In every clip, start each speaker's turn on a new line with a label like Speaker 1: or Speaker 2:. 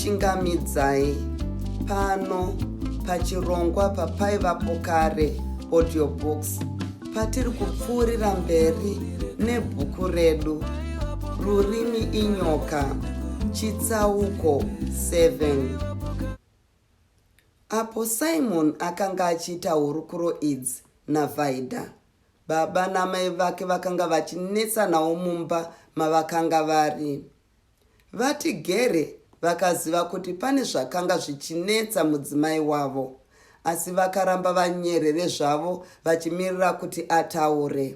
Speaker 1: Ndinokuchingamidzai pano pachirongwa paPaivapo Kare Audiobooks patiri kupfuurira mberi nebhuku redu Rurimi Inyoka chitsauko 7. Apo Simon akanga achiita hurukuro idzi naVaida, baba namai vake vakanga vachinetsanawo mumba mavakanga vari. VaTigere vakaziva kuti pane zvakanga zvichinetsa mudzimai wavo, asi vakaramba vanyerere zvavo vachimirira kuti ataure.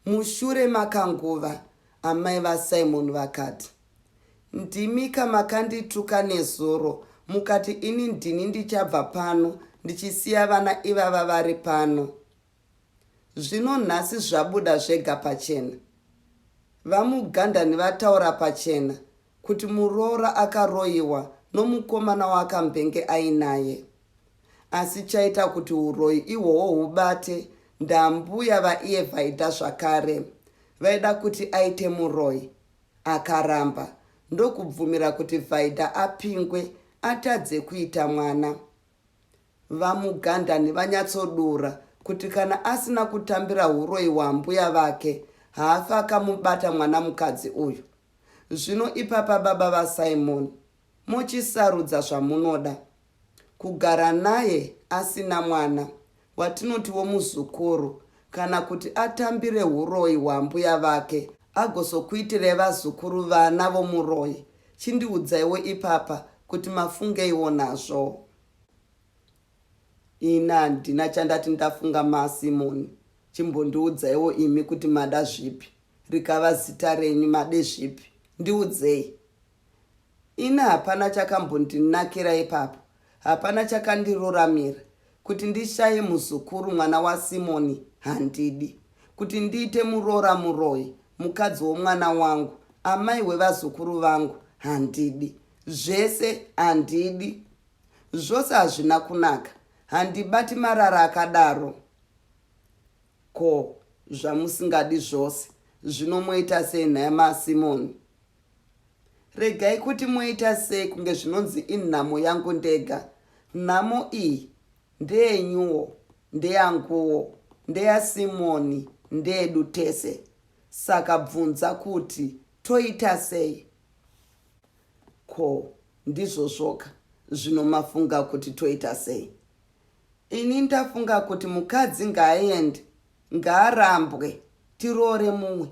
Speaker 1: Mushure makanguva, amai vaSimon vakati, Ndimika makandituka nezuro mukati ini ndini ndichabva pano ndichisiya vana ivava vari pano. Zvino nhasi zvabuda zvega pachena. VaMugandani vataura pachena kuti muroora akaroyiwa nomukomana waakambenge ainaye. Asi chaita kuti huroyi ihwohwo hubate ndambuya vaiye Vaida zvakare. Vaida kuti aite muroyi. Akaramba ndokubvumira kuti Vaida apingwe atadze kuita mwana. VaMugandani vanyatsodura kuti kana asina kutambira huroyi hwaambuya vake haafi akamubata mwana mukadzi uyu. Zvino ipapa baba vaSimon mochisarudza zvamunoda. Kugara naye asina mwana watinotiwo muzukuru kana kuti atambire huroyi hwaambuya vake agozokuitirai vazukuru vana vomuroyi chindiudzaiwo ipapa kuti mafungeiwo nazvo. Ini handina chandati ndafunga maSimon chimbondiudzaiwo imi kuti mada zvipi rikava zita renyu made zvipi ndiudzei. Ini hapana chakambondinakira ipapo hapana chakandiruramira kuti ndishaye muzukuru mwana waSimoni handidi kuti ndiite muroora muroyi mukadzi womwana wangu amai wevazukuru vangu handidi zvese handidi Zvose hazvina kunaka. Handibati marara akadaro. Ko zvamusingadi zvose zvino moita sei nhai maSimoni? Regai kuti moita sei kunge zvinonzi inhamo yangu ndega. Nhamo iyi ndeyenyuwo, ndeyanguwo, ndeyaSimoni, ndeyedu tese. Saka bvunza kuti toita sei? Ko ndizvozvoka zvino mafunga kuti toita sei? Ini ndafunga kuti mukadzi ngaaende, ngaarambwe tiroore mumwe.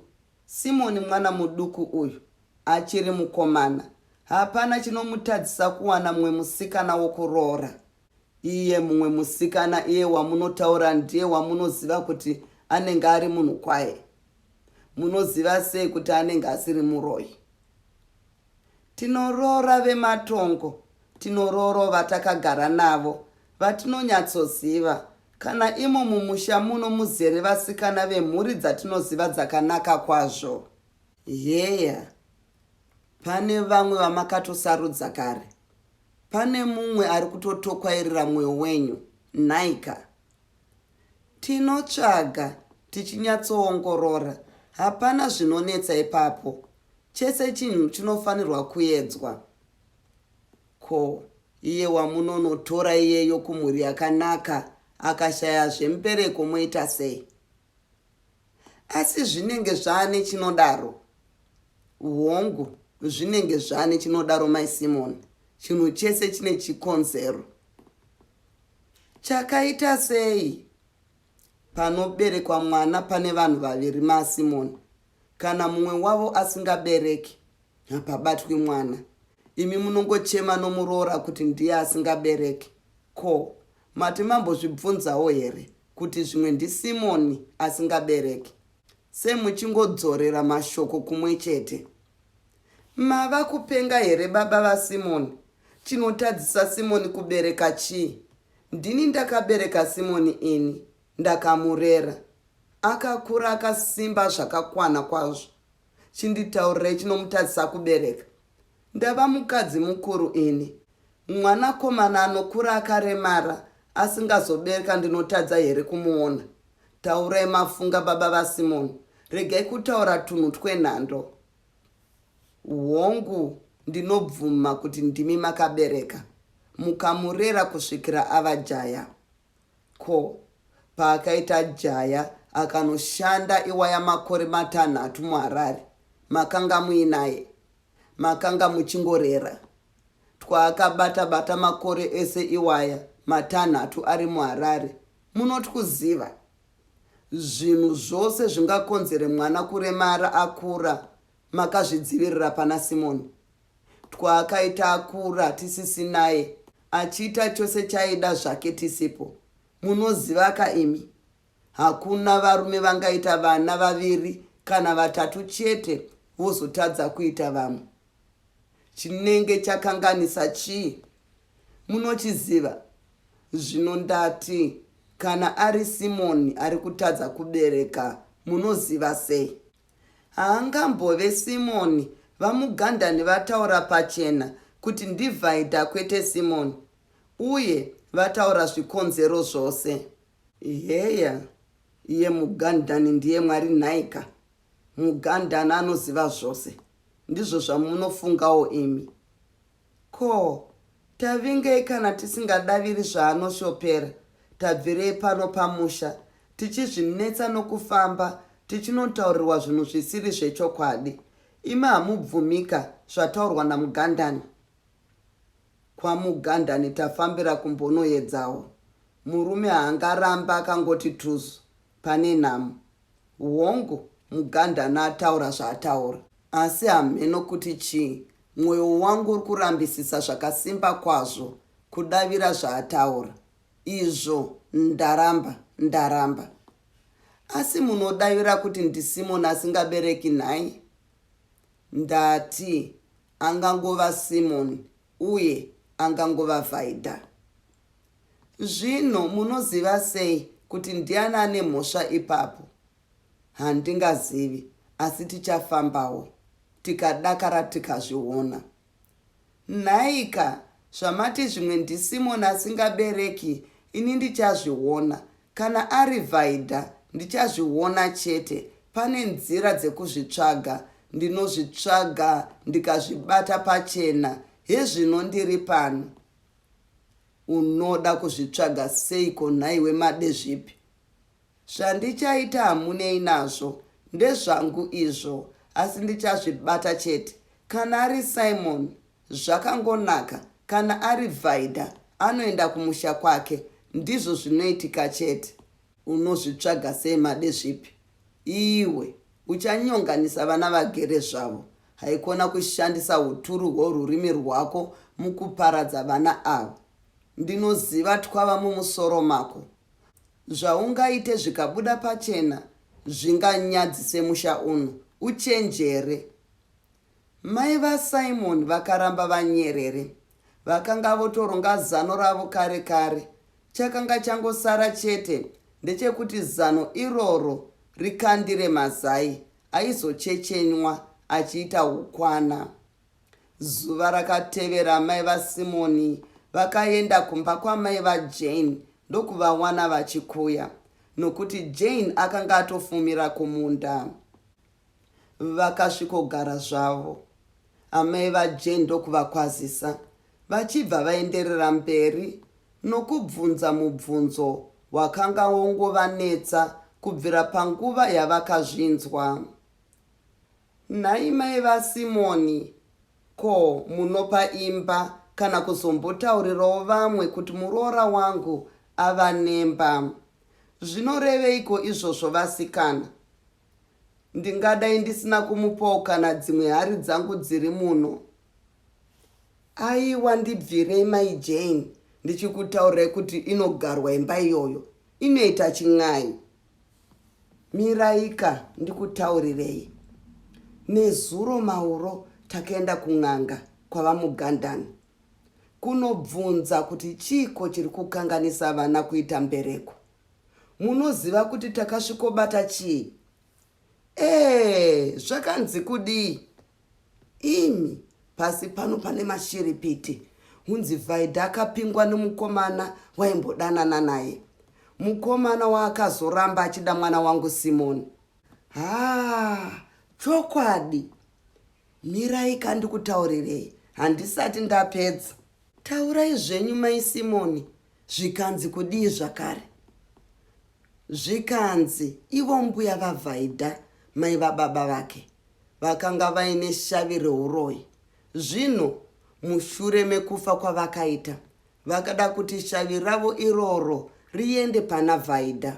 Speaker 1: Simoni mwana muduku uyu achiri mukomana, hapana chinomutadzisa kuwana mumwe musikana wokuroora. Iye mumwe musikana iye wamunotaura ndiye wamunoziva kuti anenge ari munhu kwaye? Munoziva sei kuti anenge asiri muroyi? Tinoroora vematongo, tinorooro vatakagara navo, vatinonyatsoziva. Kana imo mumusha muno muzere vasikana vemhuri dzatinoziva dzakanaka kwazvo. Heya, pane vamwe vamakatosarudza kare. Pane mumwe ari kutotokwairira mwoyo wenyu, nhaika? Tinotsvaga tichinyatsoongorora, hapana zvinonetsa ipapo. Chese chinhu chinofanirwa kuedzwa. Ko iye wamunonotora iyeyo kumhuri yakanaka akashayazve mbereko moita sei? Asi zvinenge zvaane chinodaro? Hongu, zvinenge zvaane chinodaro mai Simon. Chinhu chese chine chikonzero. Chakaita sei? Panoberekwa mwana pane vanhu vaviri maSimon. Kana mumwe wavo asingabereki, hapabatwi mwana. Imi munongochema nomuroora kuti ndiye asingabereki. Ko, mati mambozvibvunzawo here kuti zvimwe ndiSimoni asingabereki? Sei muchingodzorera mashoko kumwe chete? Mava kupenga here baba vaSimoni? Chinotadzisa Simoni kubereka chii? Ndini ndakabereka Simoni ini, ndakamurera. Akakura akasimba zvakakwana kwazvo. Chinditaurirai chinomutadzisa kubereka. Ndava mukadzi mukuru ini. Mwanakomana anokura akaremara asingazobereka ndinotadza here kumuona? Taurai mafunga baba vaSimoni. Regai kutaura tunhu twenhando. Hongu, Ndinobvuma kuti ndimi makabereka, mukamurera kusvikira ava jaya. Ko, paakaita jaya akanoshanda iwaya makore matanhatu muHarare, makanga muinaye? Makanga muchingorera. Twaakabata-bata makore ese iwaya matanhatu ari muHarare, munotwuziva? Zvinhu zvose zvingakonzere mwana kuremara akura makazvidzivirira pana Simoni. Twaakaita akura tisisinaye achiita chose chaida zvake tisipo. Munozivaka imi? Hakuna varume vangaita vana vaviri kana vatatu chete vozotadza kuita vamwe. Chinenge chakanganisa chii? Munochiziva? Zvino ndati kana ari Simoni ari kutadza kubereka munoziva sei? Haangambove Simoni, vaMugandani vataura pachena kuti ndiVhaidha kwete Simoni uye vataura zvikonzero zvose. Heya, iye Mugandani ndiye Mwari nhaika? Mugandani anoziva zvose. Ndizvo zvamunofungawo imi. Ko, tavingei kana tisingadaviri zvaanoshopera? Tabvirei pano pamusha tichizvinetsa nokufamba tichinotaurirwa zvinhu zvisiri zvechokwadi? Imi hamubvumika zvataurwa naMugandani? KwaMugandani tafambira kumbonoedzawo. Murume haangarambi akangoti tuzu pane nhamo. Hongu, Mugandani ataura zvaataura. Asi hamheno kuti chii, mwoyo wangu uri kurambisisa zvakasimba kwazvo kudavira zvaataura. Izvo, ndaramba, ndaramba. Asi munodavira kuti ndiSimoni asingabereki nhai? Ndati angangova Simoni uye angangova Vhaidha. Zvino munoziva sei kuti ndiani ane mhosva ipapo? Handingazivi, asi tichafambawo, tikadakara tikazviona. Nhaika, zvamati zvimwe ndiSimoni asingabereki, ini ndichazviona. Kana ari Vhaidha, ndichazviona chete. Pane nzira dzekuzvitsvaga. Ndinozvitsvaga ndikazvibata pachena. Hezvino ndiri pano. Unoda kuzvitsvaga seiko nhaiwe Madezvipi? Zvandichaita hamunei nazvo, ndezvangu izvo, asi ndichazvibata chete. Kana ari Simon, zvakangonaka, kana ari Vaida, anoenda kumusha kwake. Ndizvo zvinoitika chete. Unozvitsvaga sei Madezvipi? Iwe, uchanyonganisa vana vagere zvavo. Haikona kushandisa uturu hworurimi rwako mukuparadza vana ava. Ndinoziva twava mumusoro mako. Zvaungaite zvikabuda pachena zvinganyadzise musha uno. Uchenjere. Mai vaSimon vakaramba vanyerere. Vakanga votoronga zano ravo kare kare. Chakanga changosara chete ndechekuti zano iroro rikandire mazai aizochechenywa achiita hukwana. Zuva rakatevera mai vaSimoni vakaenda kumba kwamai vaJane ndokuvawana vachikuya nokuti Jane akanga atofumira kumunda. Vakasvikogara zvavo. Amai vaJane ndokuvakwazisa vachibva vaenderera mberi nokubvunza mubvunzo wakanga wongovanetsa kubvira panguva yavakazvinzwa. Nhai mai vaSimoni, ko munopa imba kana kuzombotaurirawo vamwe kuti muroora wangu ava nemba? Zvinoreveiko izvozvo vasikana? Ndingadai ndisina kumupawo kana dzimwe hari dzangu dziri muno. Aiwa ndibvirei mai Jane ndichikutaurirai kuti inogarwa imba iyoyo. Inoita chin'ai. Miraika ndikutaurirei. Nezuro mauro takaenda kun'anga kwavaMugandani kunobvunza kuti chiiko chiri kukanganisa vana kuita mbereko. Munoziva kuti takasvikobata chii? Ee, zvakanzi kudii? Imi, pasi pano pane mashiripiti. Hunzi Vaida akapingwa nemukomana waimbodanana naye. Mukomana waakazoramba achida mwana wangu Simoni. Haa, chokwadi. Mirai ka ndikutaurirei. Handisati ndapedza. Taurai zvenyu mai Simoni, zvikanzi kudii zvakare? Zvikanzi ivo mbuya vaVhaidha mai vababa vake vakanga vaine shavi reuroyi. Zvino mushure mekufa kwavakaita vakada kuti shavi ravo iroro riende pana Vhaidha.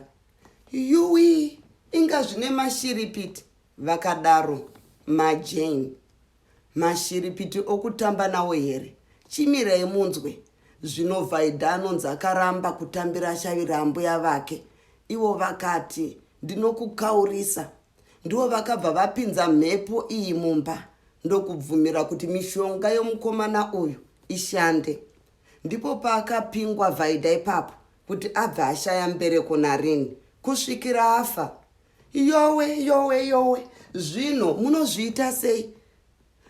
Speaker 1: Yuwii, inga zvine mashiripiti, vakadaro maJane. Mashiripiti okutamba nawo here? Chimirai munzwe. Zvino Vhaidha anonzi akaramba kutambira shavi raambuya vake. Ivo vakati, Ndinokukaurisa. Ndivo vakabva vapinza mhepo iyi mumba ndokubvumira kuti mishonga yomukomana uyu ishande. Ndipo paakapingwa Vhaidha ipapo kuti abve ashaya mbereko narini kusvikira afa. Yowe, yowe, yowe, zvino munozviita sei?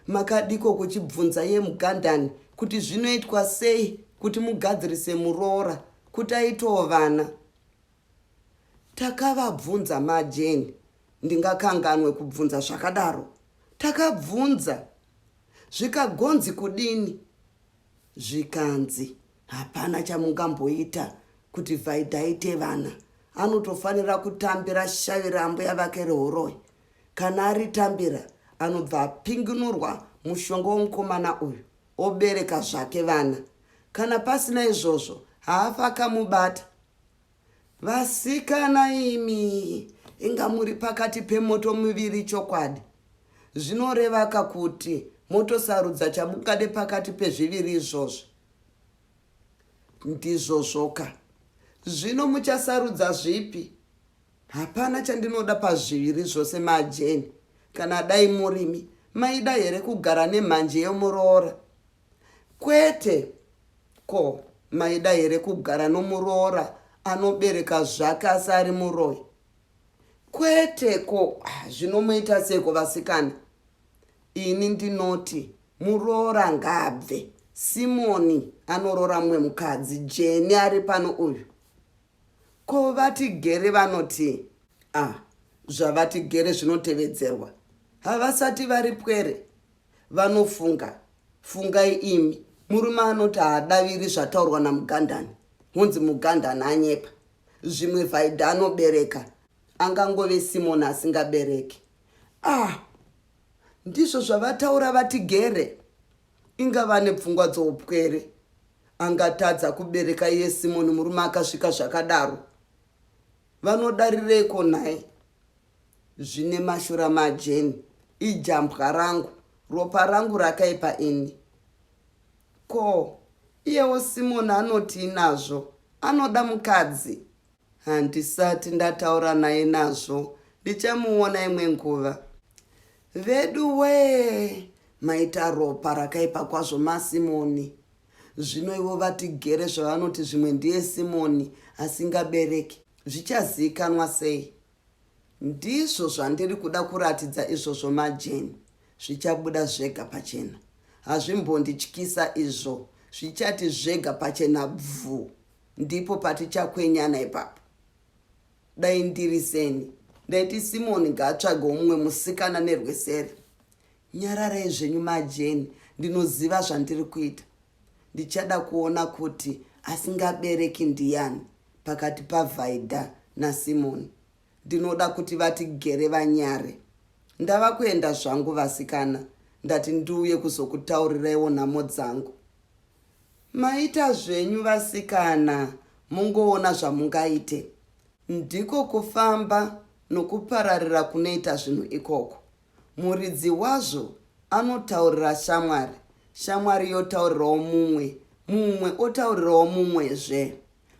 Speaker 1: Makadiko kuchibvunza iye Mugandani kuti zvinoitwa sei kuti mugadzirise muroora kuti aitewo vana? Takavabvunza ma Jane, ndingakanganwe kubvunza zvakadaro? Takabvunza zvikagonzi kudini? Zvikanzi hapana chamungamboita kuti Vhaidha aite vana, anotofanira kutambira shavi raambuya vake rehoroyi. Kana aritambira anobva apinginurwa mushonga womukomana uyu obereka zvake vana. Kana pasina izvozvo haafa akamubata. Vasikana imi, inga muri pakati pemoto miviri chokwadi. Zvinorevaka kuti motosarudza chamungade pakati pezviviri izvozvi. Ndizvozvoka. Zvino muchasarudza zvipi? Hapana chandinoda pazviviri zvose maJane. Kana dai murimi, maida here kugara nemhanje yomuroora? Kwete. Ko, maida here kugara nomuroora anobereka zvake asi ari muroyi? Kwete. Ko, ah, zvinomuita seiko vasikana? Ini ndinoti muroora ngaabve. Simoni anoroora mumwe mukadzi, Jeni ari pano uyu. Ko vatigere vanoti ah, zvavatigere zvinotevedzerwa. Havasati vari pwere. Vanofunga. Fungai imi. Murume anoti haadaviri zvataurwa naMugandani. Hunzi Mugandani anyepa. Zvimwe Vaida anobereka. Angangove Simon asingabereki. Ah! Ndizvo zvavataura vatigere. Inga vane pfungwa dzoupwere. Angatadza kubereka iye Simon murume akasvika zvakadaro. Vanodarireiko nhai? Zvine mashura maJane. Ijambwa rangu. Ropa rangu rakaipa ini. Ko, iyewo Simon anotii nazvo? Anoda mukadzi? Handisati ndataura naye nazvo. Ndichamuona imwe nguva. Veduwee, maita ropa rakaipa kwazvo maSimoni. Zvino ivo vatigere zvavanoti zvimwe ndiye Simoni asingabereki. Zvichaziikanwa sei? Ndizvo zvandiri kuda kuratidza izvozvo maJane. Zvichabuda zvega pachena. Hazvimbondityisa izvo. Zvichati zvega pachena bvu. Ndipo patichakwenyana ipapo. Dai ndiri seni, ndaiti Simoni ngaatsvagewo mumwe musikana nerweseri. Nyararai zvenyu maJane, ndinoziva zvandiri kuita. Ndichada kuona kuti asingabereki ndiyani pakati paVhaidha naSimoni. Ndinoda kuti vatigere vanyare. Ndava kuenda zvangu vasikana, ndati ndiuye kuzokutauriraiwo nhamo dzangu. Maita zvenyu vasikana, mungoona zvamungaite. Ndiko kufamba nokupararira kunoita zvinhu ikoko. Muridzi wazvo anotaurira shamwari, shamwari yotaurirawo mumwe, mumwe otaurirawo mumwezve.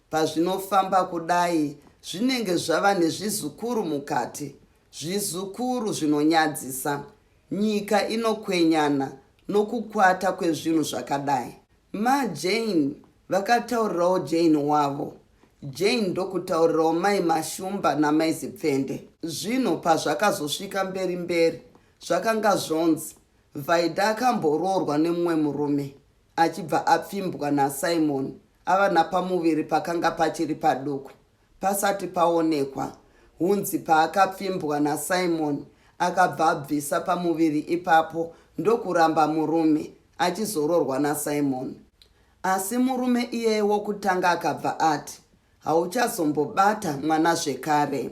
Speaker 1: Pazvinofamba kudai zvinenge zvava nezvizukuru mukati, zvizukuru zvinonyadzisa. Nyika inokwenyana nokukwata kwezvinhu zvakadai. Ma Jane vakataurirawo Jane wavo, Jane ndokutaurirawo mai Mashumba namai Zipfende. Zvino pazvakazosvika mberi mberi zvakanga zvonzi Vaida akamboroorwa nemumwe murume achibva apfimbwa naSimon ava napamuviri pakanga pachiri paduku pasati paonekwa. Hunzi paakapfimbwa naSimon akabva abvisa pamuviri ipapo ndokuramba murume. achizoroorwa naSimoni. Asi murume iyeye wokutanga akabva ati, Hauchazombobata mwana zvekare.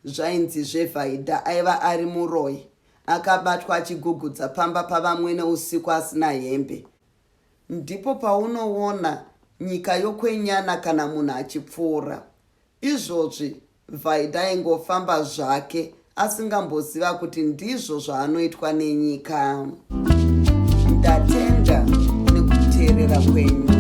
Speaker 1: Zvainzizve Vhaidha aiva ari muroyi, akabatwa achigugudza pamba pavamwene usiku asina hembe. Ndipo paunoona nyika yokwenyana kana munhu achipfuura. Izvozvi Vaida aingofamba zvake asingamboziva kuti ndizvo zvaanoitwa nenyika. Ndatenda nekuteerera kwenyu.